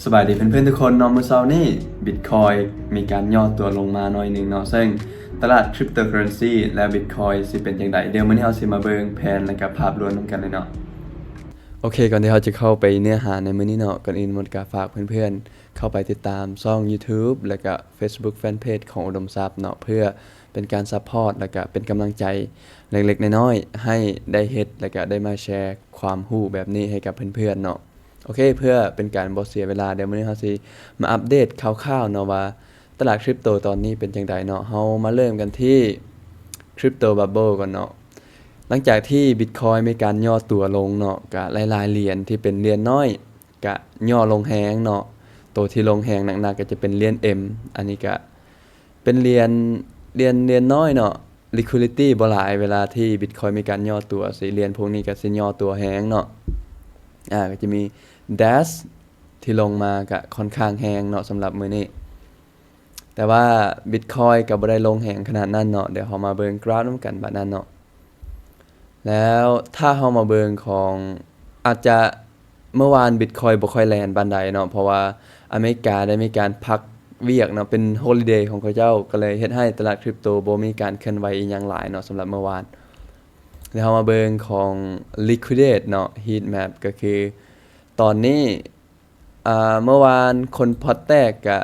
ສະບາຍດີເພື່ອນໆທຸກຄົນເນາະ, ມື້ເຊົ້ານີ້ບິດຄອຍມີການຫຍໍ້ຕົວລົງມາໜ້ອຍໜຶ່ງເນາະ, ເຊິ່ງຕະຫຼາດຄຣິບໂຕເຄີເຣນຊີ ແລະ ບິດຄອຍຊິເປັນຈັ່ງໃດ, ດຽວມື້ນີ້ເຮົາຊິມາເບິ່ງແຜນ ແລະ ກະພາບລວມນຳກັນເລີຍເນາະ. ໂອເຄ, ກ່ອນທີ່ເຮົາຈະເຂົ້າໄປເນື້ອຫາໃນມື້ນີ້ເນາະ, ກ່ອນອື່ນໝົດກະຝາກເພື່ອນໆເຂົ້າໄປຕິດຕາມຊ່ອງ YouTube ແລະ ກະ Facebook Fanpage ຂອງອຸດົມຊັບເນາະ, ເພື່ອເປັນການຊັບພອດ ແລະ ກະເປັນກຳລັງໃຈເລັກໆນ້ອຍໆ ໃຫ້ໄດ້ເຮັດ ແລະ ກະໄດ້ມາແຊຄວາມຮູ້ແບບນີ້ໃຫ້ກັບເພື່ອນໆເນາະ. ໂອເຄ, ເພື່ອເປັນການບໍ່ເສຍເວລາ, ດຽວມື້ນີ້ເຮົາຊິມາອັບເດດຂ່າວໆເນາະ ວ່າຕະຫຼາດຄຣິບໂຕຕອນນີ້ເປັນຈັ່ງໃດເນາະ. ເຮົາມາເລີ່ມກັນທີ່ຄຣິບໂຕບັບເບິນກ່ອນເນາະ. ຫຼັງຈາກທີ່ບິດຄອຍມີການຫຍໍ້ຕົວລົງເນາະ, ກະຫຼາຍໆຫຼຽນທີ່ເປັນຫຼຽນນ້ອຍກະຫຍໍ້ລົງແຮງເນາະ. ໂຕທີ່ລົງແຮງໜັກໆກະຈະເປັນຫຼຽນ M, ອັນນີ້ກະເປັນຫຼຽນ ຫຼຽນ ຫຼຽນນ້ອຍເນາະ, liquidity ບໍ່ຫຼາຍ. ເວລາທີ່ບິດຄອຍມີການຫຍໍ້ຕົວ ຊິຫຼຽນພວກນີ້ກະຊິຫຍໍ້ຕົວແຮງເນາະ. ອາ ກະຈະມີ Dash ທີ່ລົງມາກະຄ່ອນຂ້າງແຮງເນາະສຳລັບມື້ນີ້, ແຕ່ວ່າບິດຄອຍກະບໍ່ໄດ້ລົງແຮງຂະໜາດນັ້ນເນາະ. ດຽວເຮົາມາເບິ່ງກຣາຟນຳກັນບາດນັ້ນເນາະ. ແລ້ວຖ້າເຮົາມາເບິ່ງຂອງ ອາດຈະ ເມື່ອວານບິດຄອຍບໍ່ຄ່ອຍແລ່ນປານໃດເນາະ, ເພາະວ່າອາເມລິກາໄດ້ມີການພັກວຽກເນາະ, ເປັນ holiday ຂອງເຂົາເຈົ້າ, ກະເລີຍເຮັດໃຫ້ຕະຫຼາດຄຣິບໂຕບໍ່ມີການເຄື່ອນໄຫວອີ່ຫຍັງຫຼາຍເນາະສຳລັບເມື່ອວານ. ແລ້ວເຮົາມາເບິ່ງຂອງ liquidity ເນາະ, heat map ກະຄືຕອນນີ້ ອາ ເມື່ອວານຄົນພອດແຕກກະ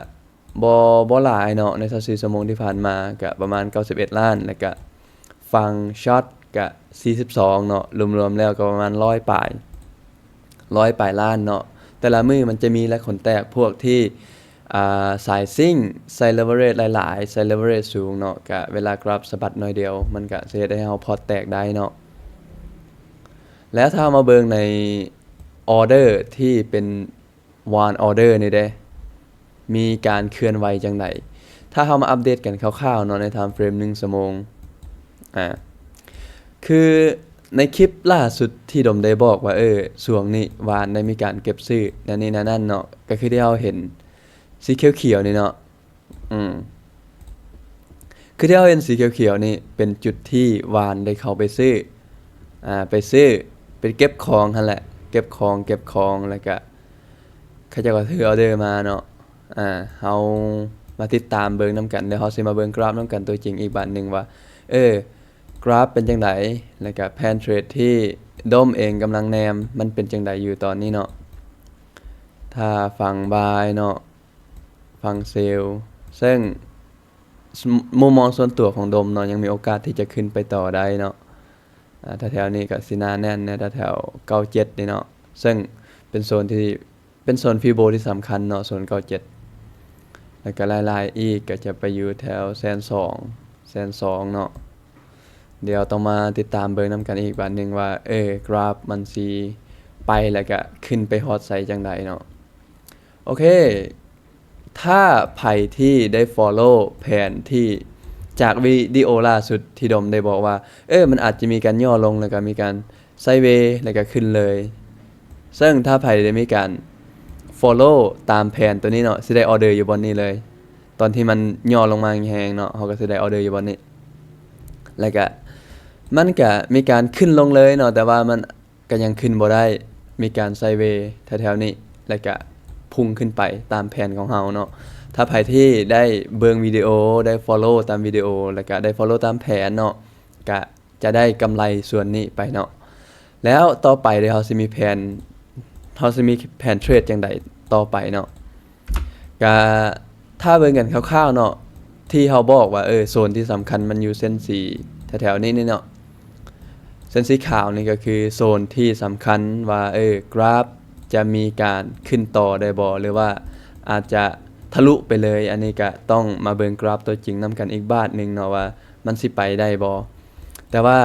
ບໍ່ ບໍ່ຫຼາຍເນາະ, ໃນຊາວສີ່ຊົ່ວໂມງທີ່ຜ່ານມາກະປະມານເກົ້າສິບເອັດລ້ານ, ແລ້ວກະຝັ່ງ short ກະສີ່ສິບສອງເນາະ, ລວມໆແລ້ວກະປະມານຮ້ອຍປາຍ ຮ້ອຍປາຍລ້ານເນາະ. ແຕ່ລະມື້ມັນຈະມີແຫຼະຄົນແຕກ, ພວກທີ່ ອາ ສາຍຊິງ ໃສ່ leverage ຫຼາຍໆ ໃສ່ leverage ສູງເນາະ, ກະເວລາກຣາຟສະບັດໜ້ອຍດຽວ ມັນກະຊິເຮັດໃຫ້ເຮົາພອດແຕກໄດ້ເນາະ. ແລ້ວຖ້າເຮົາມາເບິ່ງໃນ order ທີ່ເປັນ one order ນີ້ເດ້ ມີການເຄື່ອນໄຫວຈັ່ງໃດ? ຖ້າເຮົາມາອັບເດດກັນຄ່າວໆເນາະ ໃນ time frame ໜຶ່ງຊົ່ວໂມງ, ອາ ຄືໃນຄລິບລ່າສຸດທີ່ດົມໄດ້ບອກວ່າ ເອີ ຊ່ວງນີ້ວານໄດ້ມີການເກັບຊື້ ແນວນີ້ແນວນັ້ນເນາະ, ກະຄືທີ່ເຮົາເຫັນສີຂຽວໆນີ້ເນາະ. ອືມ ຄືທີ່ເຮົາເຫັນສີຂຽວໆນີ້ ເປັນຈຸດທີ່ວານໄດ້ເຂົ້າໄປຊື້ ອາ ໄປຊື້ ໄປເກັບຂອງຫັ້ນແຫຼະ, ເກັບຂອງ ເກັບຂອງ ແລ້ວກະເຂົາເຈົ້າກະຖືອໍເດີມາເນາະ. ອາ ເຮົາມາຕິດຕາມເບິ່ງນຳກັນ, ແລ້ວເຮົາຊິມາເບິ່ງກຣາຟນຳກັນຕົວຈິງອີກບາດໜຶ່ງວ່າ ເອີ ກຣາຟເປັນຈັ່ງໃດ, ແລ້ວກະແຜນເທຣດທີ່ດົມເອງກຳລັງແນມ ມັນເປັນຈັ່ງໃດຢູ່ຕອນນີ້ເນາະ. ຖ້າຝັ່ງບາຍເນາະ ຝັ່ງເຊວ, ເຊິ່ງ ມຸມມອງສ່ວນຕົວຂອງດົມເນາະ ຍັງມີໂອກາດທີ່ຈະຂຶ້ນໄປຕໍ່ໄດ້ເນາະ. ອາ ແຖວໆນີ້ກະຊິໜາແໜ້ນແດ່ ແຖວໆເກົ້າເຈັດນີ້ເນາະ, ເຊິ່ງເປັນໂຊນທີ່ ເປັນໂຊນຟີໂບທີ່ສຳຄັນເນາະ ໂຊນເກົ້າເຈັດ. ແລ້ວກະຫຼາຍໆອີກກະຈະໄປຢູ່ແຖວແສນສອງ ແສນສອງເນາະ. ດຽວຕ້ອງມາຕິດຕາມເບິ່ງນຳກັນອີກບາດໜຶ່ງວ່າ ເອີ ກຣາຟມັນຊິໄປ ແລ້ວກະຂຶ້ນໄປຮອດໃສຈັ່ງໃດເນາະ. ໂອເຄ, ຖ້າໃຜທີ່ໄດ້ follow ແຜນທີ່ ຈາກວິດີໂອລ່າສຸດທີ່ດົມໄດ້ບອກວ່າ ເອີ ມັນອາດຈະມີການຫຍໍ້ລົງ ແລ້ວກະມີການ sideways ແລ້ວກະຂຶ້ນເລີຍ, ເຊິ່ງຖ້າໃຜໄດ້ມີການ follow ຕາມແຜນໂຕນີ້ເນາະ ຊິໄດ້ອໍເດີຢູ່ບ່ອນນີ້ເລີຍ. ຕອນທີ່ມັນຫຍໍ້ລົງມາແຮງໆເນາະ ເຮົາກະຊິໄດ້ອໍເດີຢູ່ບ່ອນນີ້, ແລ້ວກະມັນກະມີການຂຶ້ນລົງເລີຍເນາະ ແຕ່ວ່າມັນ ກະຍັງຂຶ້ນບໍ່ໄດ້, ມີການ sideways ແຖວໆນີ້ ແລ້ວກະພຸ່ງຂຶ້ນໄປຕາມແຜນຂອງເຮົາເນາະ. ຖ້າໃຜທີ່ໄດ້ເບິ່ງວິດີໂອ ໄດ້ follow ຕາມວິດີໂອ ແລ້ວກະໄດ້ follow ຕາມແຜນເນາະ ກະຈະໄດ້ກຳໄລສ່ວນນີ້ໄປເນາະ. ແລ້ວຕໍ່ໄປເດ ເຮົາຊິມີແຜນ ເຮົາຊິມີແຜນເທຣດຈັ່ງໃດຕໍ່ໄປເນາະ. ກະຖ້າເບິ່ງກັນຄ່າວໆເນາະ ທີ່ເຮົາບອກວ່າ ເອີ ໂຊນທີ່ສຳຄັນມັນຢູ່ເສັ້ນສີແຖວໆນີ້ເນາະ, ເສັ້ນສີຂາວນີ້ກະຄືໂຊນທີ່ສຳຄັນວ່າ ເອີ ກຣາຟຈະມີການຂຶ້ນຕໍ່ໄດ້ບໍ່ ຫຼືວ່າອາດຈະທະລຸໄປເລີຍ. ອັນນີ້ກະຕ້ອງມາເບິ່ງກຣາຟຕົວຈິງນຳກັນອີກບາດໜຶ່ງເນາະ ວ່າມັນຊິໄປໄດ້ບໍ່. ແຕ່ວ່າ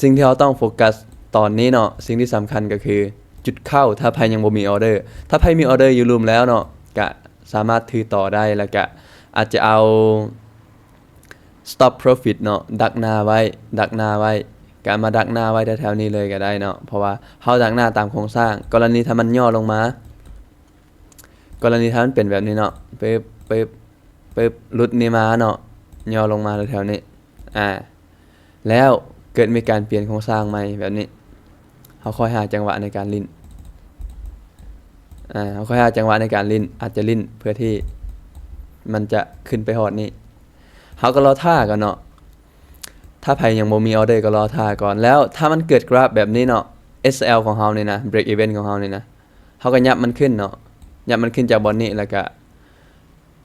ສິ່ງທີ່ເຮົາຕ້ອງໂຟກັສຕອນນີ້ເນາະ ສິ່ງທີ່ສຳຄັນກະຄືຈຸດເຂົ້າ ຖ້າໃຜຍັງບໍ່ມີອໍເດີ. ຖ້າໃຜມີອໍເດີຢູ່ລຸ່ມແລ້ວເນາະ ກະ ສາມາດຖືຕໍ່ໄດ້ ແລ້ວກະອາດຈະເອົາ stop profit ເນາະ ດັກໜ້າໄວ້ ດັກໜ້າໄວ້ ກະມາດັກໜ້າໄວ້ແຖວໆນີ້ເລີຍກະໄດ້ເນາະ, ເພາະວ່າເຮົາດັກໜ້າຕາມໂຄງສ້າງ. ກໍລະນີຖ້າມັນຫຍໍ້ລົງມາ ກໍລະນີຖ້າມັນເປັນແບບນີ້ເນາະ ປຶບ ປຶບ ປຶບ ຫຼຸດນີ້ມາເນາະ ຫຍໍ້ລົງມາແຖວໆນີ້ ອາ ແລ້ວເກີດມີການປ່ຽນໂຄງສ້າງໃໝ່ແບບນີ້ ເຮົາຄ່ອຍຫາຈັງຫວະໃນການຫຼິ້ນ. ອ່າ ເຮົາຄ່ອຍຫາຈັງຫວະໃນການຫຼິ້ນ ອາດຈະຫຼິ້ນເພື່ອທີ່ມັນຈະຂຶ້ນໄປຮອດນີ້ ເຮົາກໍລໍຖ້າກ່ອນເນາະ. ຖ້າໃຜຍັງບໍ່ມີອໍເດີກໍລໍຖ້າກ່ອນ ແລ້ວຖ້າມັນເກີດກຣາຟແບບນີ້ເນາະ ເອສແອລ ຂອງເຮົານີ້ນະ break even ຂອງເຮົານີ້ນະ ເຮົາກໍຫຍັບມັນຂຶ້ນເນາະ ຫຍັບມັນຂຶ້ນຈາກບ່ອນນີ້ ແລ້ວກະ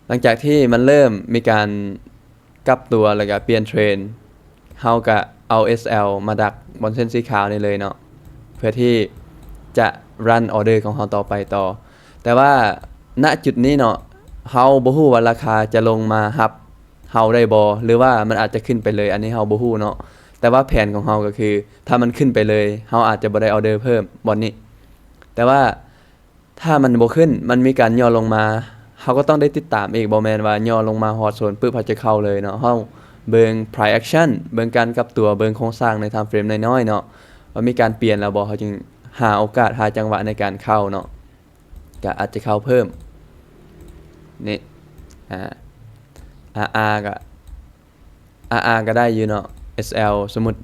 ຫຼັງຈາກທີ່ມັນເລີ່ມມີການກັບຕົວ ແລ້ວກະປ່ຽນເທຣນ ເຮົາກະເອົາ ເອສແອລ ມາດັກບ່ອນເສັ້ນສີຂາວນີ້ເລີຍເນາະ ເພື່ອທີ່ຈະຣັນອໍເດີຂອງເຮົາຕໍ່ໄປຕໍ່. ແຕ່ວ່າ ນະຈຸດນີ້ເນາະ ເຮົາບໍ່ຮູ້ວ່າລາຄາຈະລົງມາຮັບເຮົາໄດ້ບໍ່ ຫຼືວ່າມັນອາດຈະຂຶ້ນໄປເລີຍ ອັນນີ້ເຮົາບໍ່ຮູ້ເນາະ. ແຕ່ວ່າແຜນຂອງເຮົາກໍຄື ຖ້າມັນຂຶ້ນໄປເລີຍ ເຮົາອາດຈະບໍ່ໄດ້ອໍເດີເພີ່ມບ່ອນນີ້. ແຕ່ວ່າ ຖ້າມັນບໍ່ຂຶ້ນ ມັນມີການຫຍໍ້ລົງມາ ເຮົາກໍຕ້ອງໄດ້ຕິດຕາມອີກ ບໍ່ແມ່ນວ່າຫຍໍ້ລົງມາຮອດໂຊນປຶບ ເຮົາຈະເຂົ້າເລີຍເນາະ. ເຮົາເບິ່ງ price action ເບິ່ງການກັບຕົວ ເບິ່ງໂຄງສ້າງໃນ time frame ນ້ອຍໆເນາະ ວ່າມີການປ່ຽນແລ້ວບໍ່ ເຮົາຈຶ່ງຫາໂອກາດ ຫາຈັງຫວະໃນການເຂົ້າເນາະ. ກະອາດຈະເຂົ້າເພີ່ມ ນີ້ ອາ ອາ ອາ ກະ ອາ ອາ ກະໄດ້ຢູ່ເນາະ. ເອສແອລ ສົມມຸດ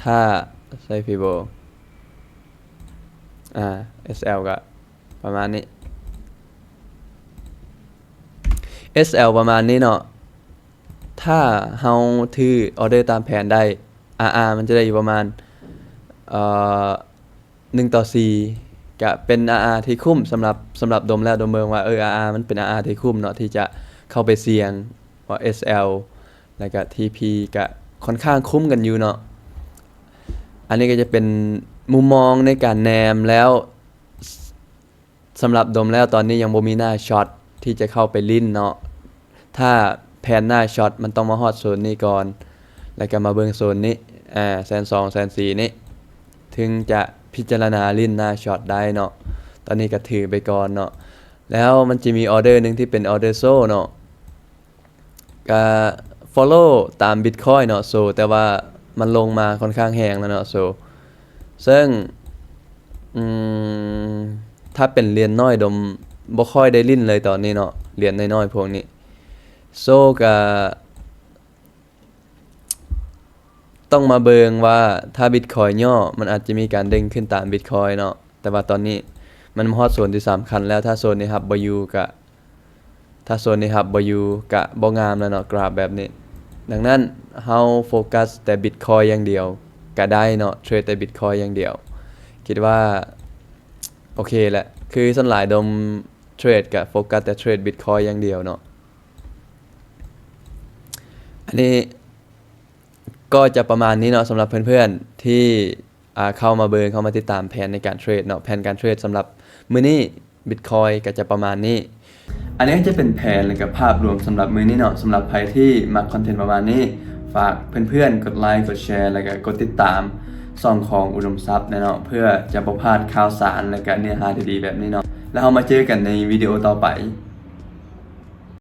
ຖ້າໃຊ້ pivot ອາ ເອສແອລ ກະປະມານນີ້ ເອສແອລ ປະມານນີ້ເນາະ. ຖ້າເຮົາຖືອໍເດີຕາມແຜນໄດ້ ອາ ອາ ມັນຈະໄດ້ຢູ່ປະມານ ເອີ ໜຶ່ງຕໍ່ສີ່ ກະເປັນ ອາ ອາ ທີ່ຄຸ້ມສຳລັບ ສຳລັບດົມແລ້ວດົມເບິ່ງວ່າ ເອີ ອາ ອາ ມັນເປັນ ອາ ອາ ທີ່ຄຸ້ມເນາະ ທີ່ຈະເຂົ້າໄປສ່ຽງ ວ່າ ເອສແອລ ແລ້ວກະ ທີພີ ກະຄ່ອນຂ້າງຄຸ້ມກັນຢູ່ເນາະ. ອັນນີ້ກໍຈະເປັນມຸມມອງໃນການແນມແລ້ວ ສ- ສຳລັບດົມແລ້ວ ຕອນນີ້ຍັງບໍ່ມີໜ້າຊັອດທີ່ຈະເຂົ້າໄປຫຼິ້ນເນາະ. ຖ້າແຜນໜ້າຊັອດ ມັນຕ້ອງມາຮອດໂຊນນີ້ກ່ອນ ແລ້ວກໍມາເບິ່ງໂຊນນີ້ ອາ ແສນສອງ ແສນສີ່ນີ້ ເຖິງຈະພິຈາລະນາຫຼິ້ນໜ້າຊັອດໄດ້ເນາະ. ຕອນນີ້ກໍຖືໄປກ່ອນເນາະ. ແລ້ວມັນຈະມີອໍເດີໜຶ່ງທີ່ເປັນອໍເດີໂຊເນາະ ກະ follow ຕາມ Bitcoin ເນາະ ໂຊ ແຕ່ວ່າມັນລົງມາຄ່ອນຂ້າງແຮງແລ້ວເນາະ ໂຊ ເຊິ່ງ ອືມ ຖ້າເປັນຫຼຽນນ້ອຍດົມບໍ່ຄ່ອຍໄດ້ຫຼິ້ນເລີຍຕອນນີ້ເນາະ ຫຼຽນນ້ອຍໆພວກນີ້ ໂຊ ກະ ຕ້ອງມາເບິ່ງວ່າຖ້າ Bitcoin ຫຍໍ້ ມັນອາດຈະມີການເດັ່ງຂຶ້ນຕາມ Bitcoin ເນາະ ແຕ່ວ່າຕອນນີ້ມັນມາຮອດໂຊນທີ່ສຳຄັນແລ້ວ ຖ້າໂຊນນີ້ຮັບບໍ່ຢູ່ກະ ຖ້າໂຊນນີ້ຮັບບໍ່ຢູ່ກະບໍ່ງາມແລ້ວເນາະ ກຣາຟແບບນີ້. ດັ່ງນັ້ນເຮົາໂຟກັສແຕ່ Bitcoin ຢ່າງດຽວກະໄດ້ເນາະ ເທຣດແຕ່ Bitcoin ຢ່າງດຽວ ຄິດວ່າໂອເຄແຫຼະ. ຄືສ່ວນຫຼາຍດົມເທຣດກະໂຟກັສແຕ່ເທຣດ Bitcoin ຢ່າງດຽວເນາະ. ອັນນີ້ ກໍຈະປະມານນີ້ເນາະ ສຳລັບເພື່ອນໆທີ່ ອາ ເຂົ້າມາເບິ່ງ ເຂົ້າມາຕິດຕາມແຜນໃນການເທຣດເນາະ. ແຜນການເທຣດສຳລັບມື້ນີ້ Bitcoin ກໍຈະປະມານນີ້. ອັນນີ້ຈະເປັນແຜນ ແລະ ກະພາບລວມສຳລັບມື້ນີ້ເນາະ. ສຳລັບໃຜທີ່ມັກຄອນເທັນປະມານນີ້ ຝາກເພື່ອນໆກົດໄລ ກົດແຊ ແລະ ກະກົດຕິດຕາມຊ່ອງຂອງອຸດົມຊັບແດ່ເນາະ ເພື່ອຈະບໍ່ພາດຂ່າວສານ ແລະ ກະເນື້ອຫາດີໆແບບນີ້ເນາະ. ແລ້ວເຮົາມາເຈີກັນໃນວິດີໂອຕໍ່ໄປ.